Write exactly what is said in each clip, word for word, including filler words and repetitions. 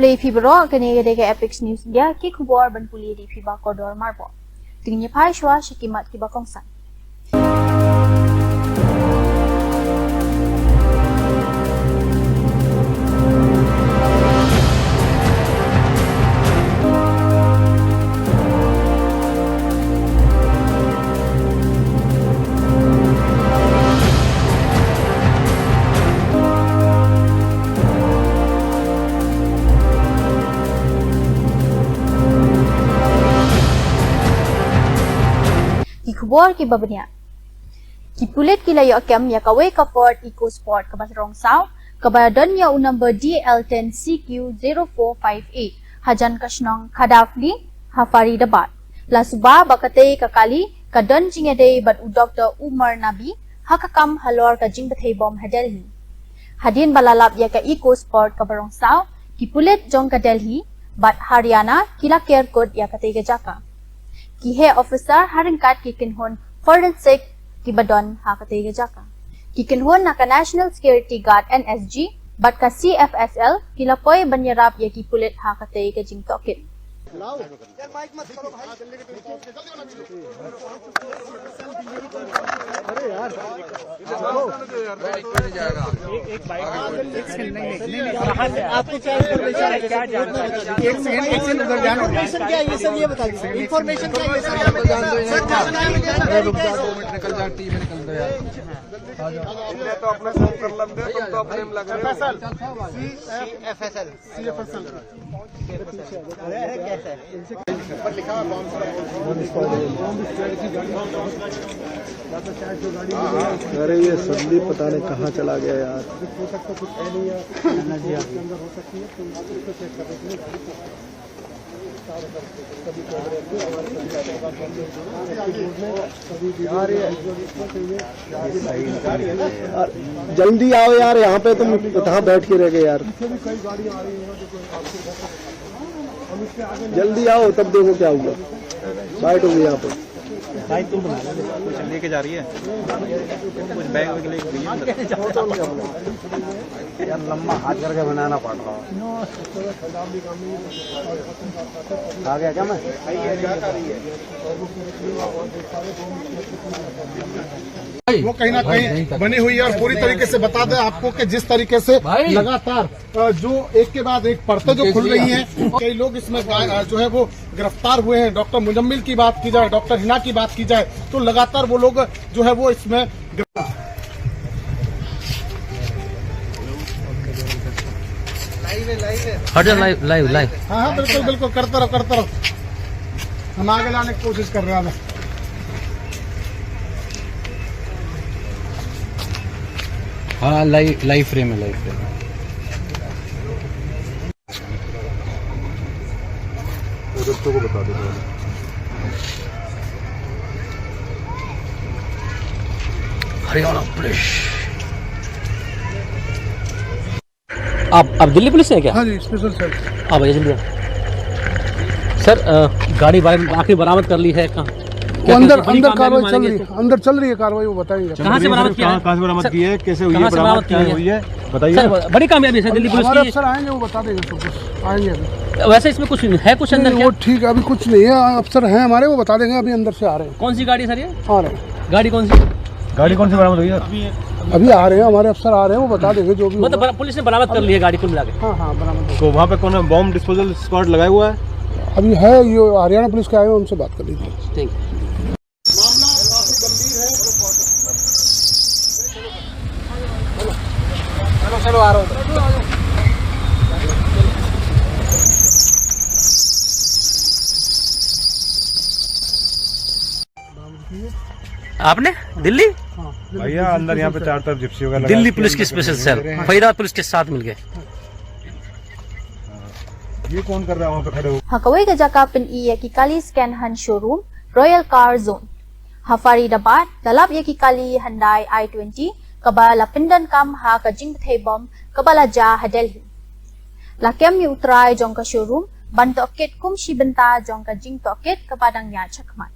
Khublei phi baroh, kane ka dei ka Apex News India, ki khubor ban pule da i Phi Bakordor Marbok. Te ngin ïa phai shuwa sha ki mat kiba kongsan. Ki khubor kiba bniah. Ki pulit ki la ïoh kem ïa kawei ka Ford EcoSport kaba rong saw, kaba don ïa u number D L ten C Q zero four five eight, hajan ka shnong Khadafli, ha Faridabad. La suba ba katei ka kali ka don jingïadei bad u Doktor Umar Nabi, ha ka kam halor ka jingbthei bom ha Delhi. Hadien ba la lap ïa ka EcoSport kaba rong saw, ki pulit jong ka Delhi bad Haryana ki la ker kut ïa katei ka jaka. Ki heh officer ha ryngkat ki kynhun forensic kiba don ha katei ka jaka. Ki kynhun na ka National Security Guard, N S G, bad ka C F S L ki la poi ban ïarap ïa ki pulit ha katei ka jingtohkit. एक, एक बाइक, एक सेकंड, नहीं, नहीं, नहीं, नहीं, कहाँ से आपको क्या इन्फॉर्मेशन है? क्या जानकारी है? एक सेकंड, एक सेकंड, उधर जाना। इन्फॉर्मेशन क्या है ये सब? ये बताइए। इन्फॉर्मेशन क्या है ये सब? सर, क्या जानकारी है? अरे रुक जा, दो मिनट निकल जा, टीम निकल जा यार। मैं तो अपना काम कर लेंदे, तुम तो अपने में लग रहे हो। Faisal. C F S L. अरे, ये सल्ली पता नहीं कहाँ चला गया यार। यार, जल्दी आओ यार, यहाँ पे तुम कहाँ बैठ के रह गए यार। जल्दी आओ, तब देखो क्या हुआ। बैठो भी यहाँ पे। भाई, तू बना ले, कुछ लेके जा रही है, कुछ बैग वैग लेके गई है अंदर। यार, लंबा हाथ करके बनाना पड़ रहा है। आ गया क्या मैं? वो कहीं ना कहीं बनी हुई है और पूरी तरीके से बता दें आपको कि जिस तरीके से लगातार, अ, जो एक के बाद एक परतें जो खुल रही हैं, कई लोग इसमें गा-, अ, जो है वो गिरफ्तार हुए हैं। डॉक्टर मुजम्मिल की बात की जाए, डॉक्टर हिना की बात की जाए, तो लगातार वो लोग जो है वो इसमें गिरफ्तार। हट जा, लाइव, लाइव, लाइव। हाँ, हाँ, बिल्कुल, बिल्कुल, करता रहो, करता रहो। हम आगे लाने की कोशिश कर रहे हैं। हाँ, लाइव, लाइव फ्रेम है, लाइव फ्रेम है। वो बच्चों को बता दो थोड़ा। हरियाणा पुलिस। आप, आप दिल्ली पुलिस से हैं क्या? हाँ जी, स्पेशल सेल। आप आइए जल्दी आओ। सर, अ, गाड़ी बारे में आखिर बरामद कर ली है, कहाँ? वो क्या अंदर, क्या बड़ी अंदर कामयाबी कार्रवाई मानेंगे चल रही है, इसको? अंदर चल रही है कार्रवाई, वो बताएंगे। कहाँ से बरामद किया है? कहाँ, कहाँ से बरामद की है? कैसे हुई है बरामद? कहाँ से बरामद की है? बताइए। सर, बड़ी कामयाबी है सर, दिल्ली पुलिस की। हमारे अफसर आएंगे, वो बता देंगे सब कुछ। आएंगे अभी। वैसे इसमें कुछ है, कुछ अंदर क्या? नहीं, वो ठीक है, अभी कुछ नहीं है। अफसर हैं हमारे, वो बता देंगे, अभी अंदर से आ रहे हैं। कौन सी गाड़ी है सर ये? आ रहे हैं। गाड़ी कौन सी? गाड़ी कौन सी बरामद हुई है? अभी आ रहे हैं, हमारे अफसर आ रहे हैं, वो बता देंगे जो भी होगा। मतलब बरा-, पुलिस ने बरामद कर ली है गाड़ी कुल मिला के? हाँ, हाँ, बरामद हो गई। तो वहाँ पे कौन है, बॉम्ब डिस्पोजल स्क्वाड लगाया हुआ है? अभी है, ये हरियाणा पुलिस के आए हुए, उनसे बात कर लीजिए। ठीक। मामला काफी गंभीर है। चलो, चलो, आ रहा हूँ। आपने दिल्ली? हाँ, दिल्ली भैया, पुलिस अंदर यहाँ पे स्पेशल चारों तरफ जिप्सी वगैरह दिल्ली लगा के पुलिस की अंदर स्पेशल घूम सेल, रहे हैं। फरीदाबाद पुलिस के साथ मिलके। ये कौन कर रहा है वहाँ पे खड़े हो? Ha kawei ka jaka pyni ïa ki kali second hand showroom, Royal Car Zone. Ha Faridabad, la lap ïa ki kali Hyundai i twenty, kaba la pyndonkam ha ka jingbthei bom, kaba la jia ha Delhi. La kem ïa u trai jong ka showroom ban tohkit kum shi bynta jong ka jingtohkit kaba dang ïaid shakhmat.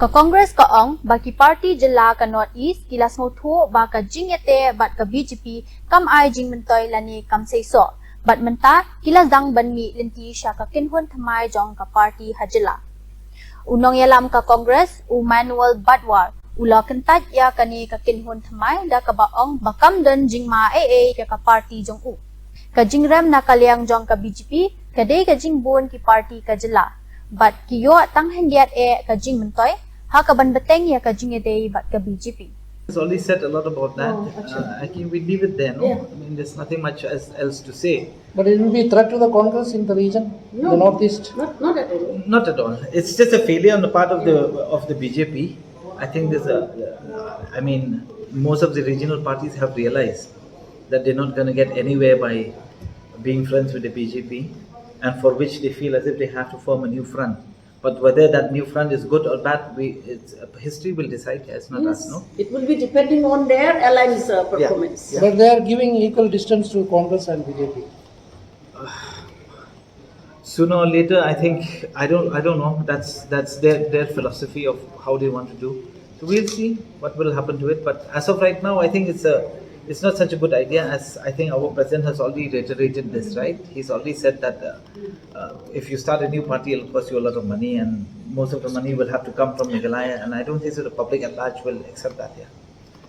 Ka Congress ka ong ba ki party jylla ka North East ki la sngewthuh ba ka jingïateh bad ka B J P kam ai jingmyntoi lane kam seisoh, bad mynta ki la dang ban mih lynti sha ka kynhun thymmai jong ka party ha jylla. U nongïalam ka Congress, u Manuel Badwar, u la kyntait ïa kane ka kynhun thymmai da kaba ong ba kam don jingma ei ei ïa ka party jong u. Ka jingrem na ka liang jong ka B J P ka dei ka jingbun ki party ka jylla, bad ki ïoh tang hyndiat eh ka jingmyntoi ha kaban bteng ïa ka jingïadei bad ka B J P. Has already said a lot about that. Oh, acha. Uh, I think we leave it there, no? Yeah. I mean, there's nothing much as, else to say. But it will be a threat to the Congress in the region, No. the Northeast. Not, not at all. Not at all. It's just a failure on the part of the of the B J P. I think there's a. I mean, most of the regional parties have realized that they're not going to get anywhere by being friends with the B J P, and for which they feel as if they have to form a new front. But whether that new front is good or bad, we it's, uh, history will decide. It's not us, Yes, no. it will be depending on their alliance uh, performance. Yeah. But they are giving equal distance to Congress and B J P. Sooner or later, I think I don't I don't know. That's that's their their philosophy of how they want to do. So we'll see what will happen to it. But as of right now, I think it's a it's not such a good idea. As I think our president has already reiterated this, right? He's already said that uh, uh, if you start a new party, it'll cost you a lot of money, and most of the money will have to come from Meghalaya. And I don't think so the public at large will accept that. Yeah,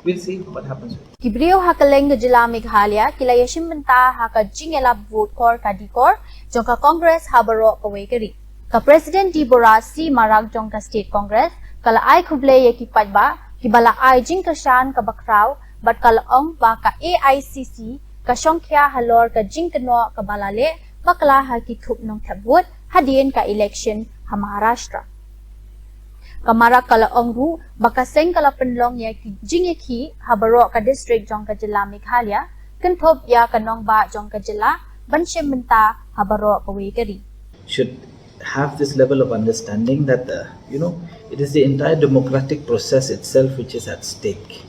we'll see what happens. Ki briew ha kylleng ka jylla Meghalaya ki la ïashim bynta ha ka jingïalap vote kor ka dikor jong ka Congress ha baroh kawei ka ri. Ka President Deborah C Marak jong ka State Congress ka la ai khublei ïa ki paidbah kiba la ai jingkyrshan kaba khraw, bad ka la ong ba ka A I C C ka shongkhia halor ka jingkynnoh kaba la leh bakla ha ki thup nongthep vote hadien ka election ha Maharashtra. Ka Marak ka la ong ruh ba ka seng ka la pynlong ïa ki jingïakhih ha baroh ka district jong ka jylla Meghalaya, kynthup ïa ka nongbah jong ka jylla, ban shim bynta ha baroh kawei ka ri. Should have this level of understanding that uh, you know it is the entire democratic process itself which is at stake.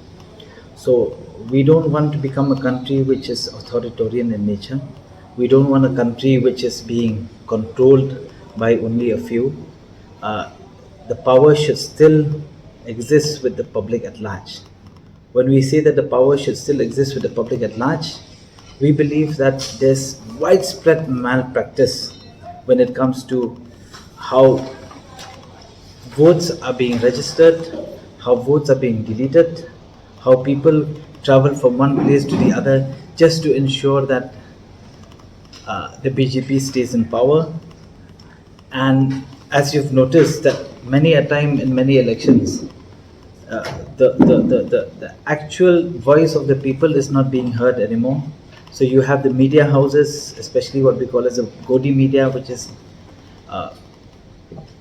So we don't want to become a country which is authoritarian in nature. We don't want a country which is being controlled by only a few. Uh, the power should still exist with the public at large. When we say that the power should still exist with the public at large, we believe that there's widespread malpractice when it comes to how votes are being registered, how votes are being deleted, how people travel from one place to the other just to ensure that uh, the B J P stays in power. And as you've noticed that many a time in many elections, uh, the, the, the, the, the actual voice of the people is not being heard anymore. So you have the media houses, especially what we call as the Godi media, which is uh,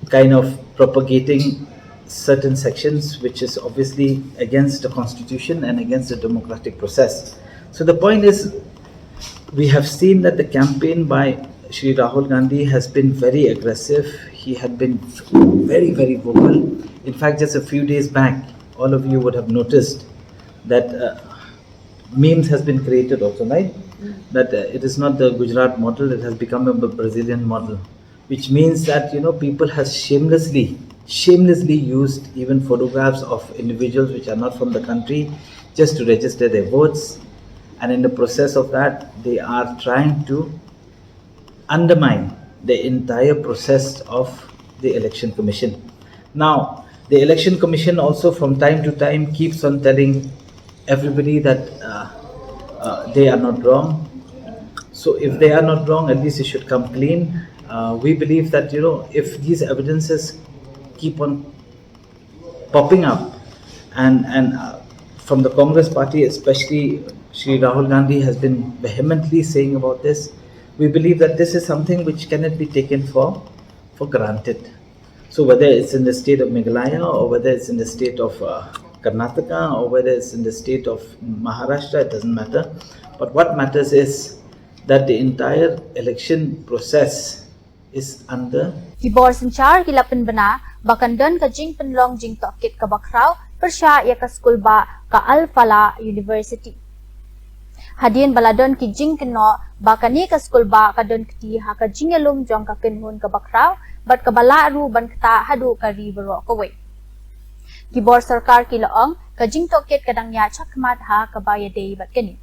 kind of propagating certain sections, which is obviously against the constitution and against the democratic process. So the point is, we have seen that the campaign by Shri Rahul Gandhi has been very aggressive. He had been very, very vocal. In fact, just a few days back, all of you would have noticed that uh, memes has been created also, right? That uh, it is not the Gujarat model, it has become a Brazilian model, which means that, you know, people have shamelessly, shamelessly used even photographs of individuals which are not from the country just to register their votes. And in the process of that, they are trying to undermine the entire process of the Election Commission. Now, the Election Commission also from time to time keeps on telling everybody that uh, uh, they are not wrong. So if they are not wrong, at least it should come clean. Uh, we believe that, you know, if these evidences keep on popping up, and and uh, from the Congress party especially, Shri Rahul Gandhi has been vehemently saying about this. We believe that this is something which cannot be taken for for granted. So whether it's in the state of Meghalaya or whether it's in the state of uh, Karnataka or whether it's in the state of Maharashtra, it doesn't matter. But what matters is that the entire election process is under Ki bor synshar ki la pynbna ba kan don ka jingpynlong jingtohkit kaba khraw pyrshah ïa ka skulbah ka Al Falah University. Hadien ba la don ki jingkynnoh ba kane ka skulbah ka don kti ha ka jingïalum jong ka kynhun kaba khraw bad kaba lah ruh ban ktah haduh ka ri baroh kawei. Ki bor sorkar ki la ong ka jingtohkit ka dang ïaid shakhmat ha kaba ïadei bad kane.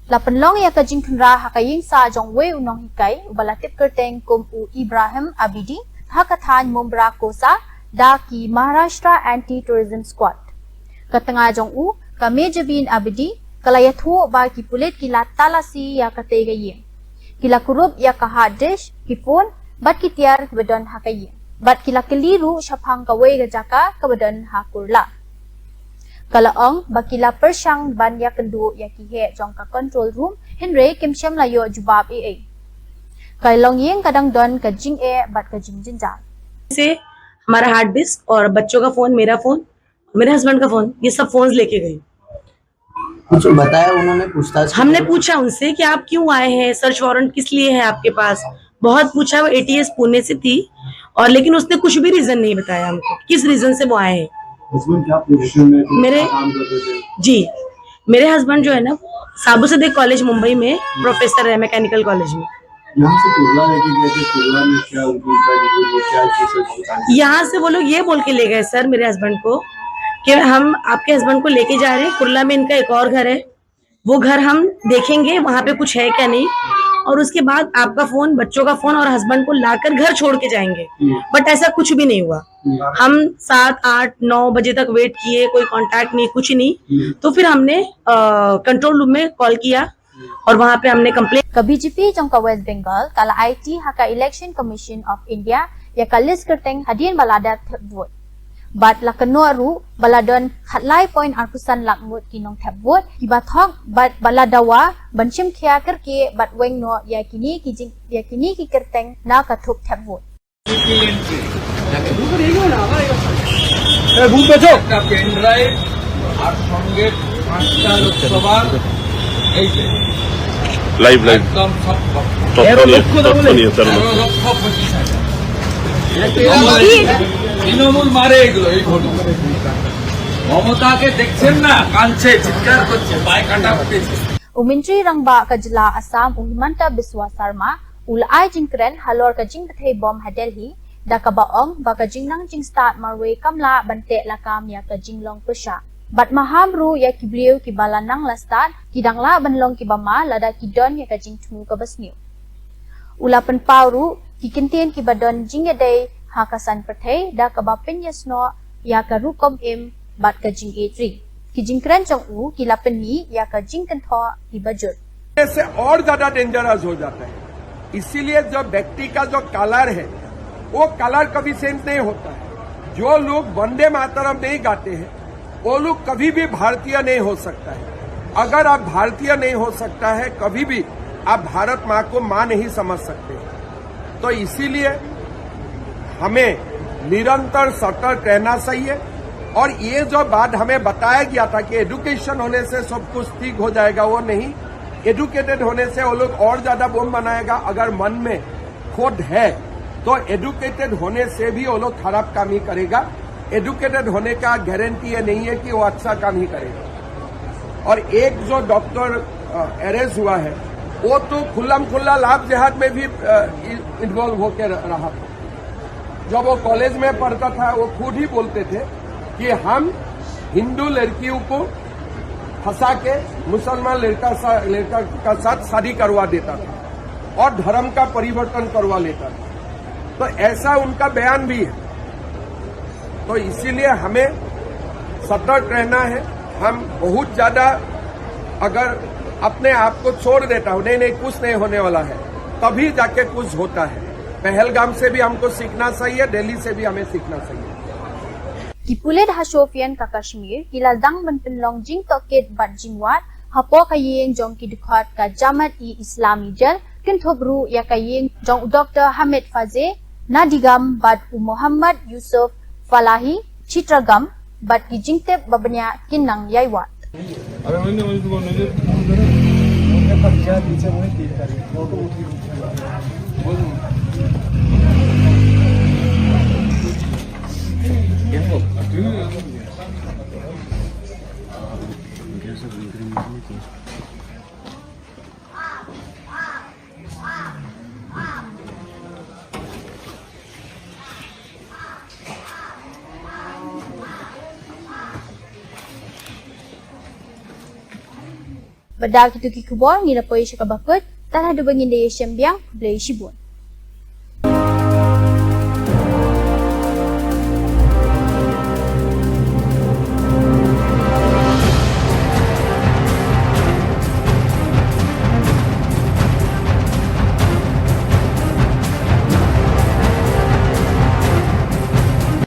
La pynlong ïa ka jingkhynra ha ka ïing sah jong uwei u nonghikai uba la tip kyrteng kum u Ibrahim Abidi ha ka thaiñ Mumra Kosa da ki Maharashtra Anti Terrorism Squad. Ka tnga jong u ka Mejabin Abidi ka la ïathuh ba ki pulit ki la talasi ïa katei ka ïing. Ki la kurup ïa ka hard disk, ki phone bad ki tiar kiba don ha ka ïing. Bad ki la kylli ruh shaphang kawei ka jaka kaba don ha Kurla. Ka la ong ba ki la pyrshang ban ïakynduh ïa ki heh jong ka control room, hynrei kim shym la ïoh jubab ei ei. Ka longïing ka dang don ka jingeh bad ka jingjynjar. से हमारा hard disk और बच्चों का फोन, मेरा फोन, मेरे हस्बैंड का फोन, ये सब फोन्स लेके गई। कुछ बताया उन्होंने पूछताछ की? हमने पूछा उनसे कि आप क्यों आए हैं, सर्च वारंट किस लिए है आपके पास, बहुत पूछा। वो एटीएस पुणे से थी और लेकिन उसने कुछ भी रीजन नहीं बताया हमको किस रीजन से वो आए हैं। हस्बैंड क्या पोजीशन में थे, मेरे- क्या काम करते थे? जी, मेरे हस्बैंड जो है ना, वो साबू सदे कॉलेज मुंबई में प्रोफेसर है मैकेनिकल कॉलेज में। यहाँ से कुर्ला लेके गए थे, कुर्ला में क्या उनकी क्या डिलीवरी हुई, क्या चीज है, बताइए। यहाँ से वो लोग ये बोल के ले गए सर मेरे हस्बैंड को कि हम आपके हस्बैंड को लेके जा रहे हैं, कुर्ला में इनका एक और घर है, वो घर हम देखेंगे वहां पे कुछ है क्या नहीं, और उसके बाद आपका फोन, बच्चों का फोन और हस्बैंड को लाकर घर छोड़ के जाएंगे। बट ऐसा कुछ भी नहीं हुआ। हम सात आठ नौ बजे तक वेट किए, कोई कांटेक्ट नहीं, कुछ नहीं। तो फिर हमने कंट्रोल रूम में कॉल किया और वहां पे हमने complaint Ka BJP jong ka West Bengal ka la aiti ha ka Election Commission of India ïa ka list kyrteng hadien ba la dep thep vote. Bad la kynnoh ruh ba la don khatlai point arphew san lak ngut ki nongthep vote kiba thok bad ba la dawa ban shim khia kyrkieh bad weng noh ïa kine ki jing ïa kine ki kyrteng na ka thup thep vote. একটা pen drive আর সঙ্গে পাঁচটা লোকসভার এই যে live live একদম সব তথ্য নিয়ে তথ্য নিয়ে তেরো তেরো লক্ষ লক্ষ পঁচিশ হাজার। তৃণমূল মারে এগুলো, এই ঘটনা। মমতাকে দেখছেন না, কাঁদছে, চিৎকার করছে, পায়ে কাটা পড়েছে। U Myntri Rangbah ka jylla Assam u Himanta Biswa Sarma u la ai jingkren halor ka jingbthei bom ha Delhi da kaba ong ba ka jingnang jingstad marwei kam lah ban teh lakam ïa ka jinglong pyrshah. Bad maham ruh ïa ki briew kiba la nang la stad ki dang lah ban long kiba ma lada ki don ïa ka jingthmu kaba sniew. U la pynpaw ruh ki kyntien kiba don jingïadei ha ka saiñ pyrthei da kaba pynïasnoh ïa ka rukom im bad ka jingïeit ri. Ki jingkren jong u ki la pynmih ïa ka jingkynthoh kiba jur. से और ज्यादा डेंजरस हो जाता है। इसीलिए जो व्यक्ति का जो कलर है, वो कलर कभी सेंस नहीं होता है। जो लोग वंदे मातरम नहीं गाते हैं, वो लोग कभी भी भारतीय नहीं हो सकता है। अगर आप भारतीय नहीं हो सकता है, कभी भी आप भारत माँ को माँ नहीं समझ सकते। तो इसीलिए हमें निरंतर सतर्क रहना चाहिए। और ये जो बात हमें बताया गया था कि एजुकेशन होने से सब कुछ ठीक हो जाएगा, वो नहीं। एजुकेटेड होने से वो लोग और ज्यादा बम बनाएगा। अगर मन में खोट है तो एजुकेटेड होने से भी वो लोग खराब काम ही करेगा। एजुकेटेड होने का गारंटी ये नहीं है कि वो अच्छा काम ही करेगा। और एक जो डॉक्टर अरेस्ट हुआ है, वो तो खुल्लम खुल्ला लाभ जिहाद में भी इन्वॉल्व होकर रहा था। जब वो कॉलेज में पढ़ता था, वो खुद ही बोलते थे कि हम हिंदू लड़कियों को फंसा के मुसलमान लड़का सा, लड़का का साथ शादी करवा देता था और धर्म का परिवर्तन करवा लेता था। तो ऐसा उनका बयान भी है। तो इसीलिए हमें सतर्क रहना है। हम बहुत ज्यादा, अगर अपने आप को छोड़ देता हूँ, नहीं नहीं, कुछ नहीं होने वाला है, तभी जाके कुछ होता है। पहलगाम से भी हमको सीखना चाहिए, दिल्ली से भी हमें सीखना चाहिए। Ki pulit ha Shopian ka Kashmir ki la dang ban pynlong jingtohkit bad jingwad hapoh ka ïing jong ki dkhot ka Jamaat-e-Islami Jal, kynthup ruh ïa ka ïing jong u Doktor Hamid Fazeh Nadigam bad u Mohammad Yusuf Falahi Chitragam bad ki jingtip ba bniah kin nang ïai wad. Bad da kito ki khubor ngi la poi sha kaba kut, tang haduh ba ngin da ïashem biang, khublei shibun.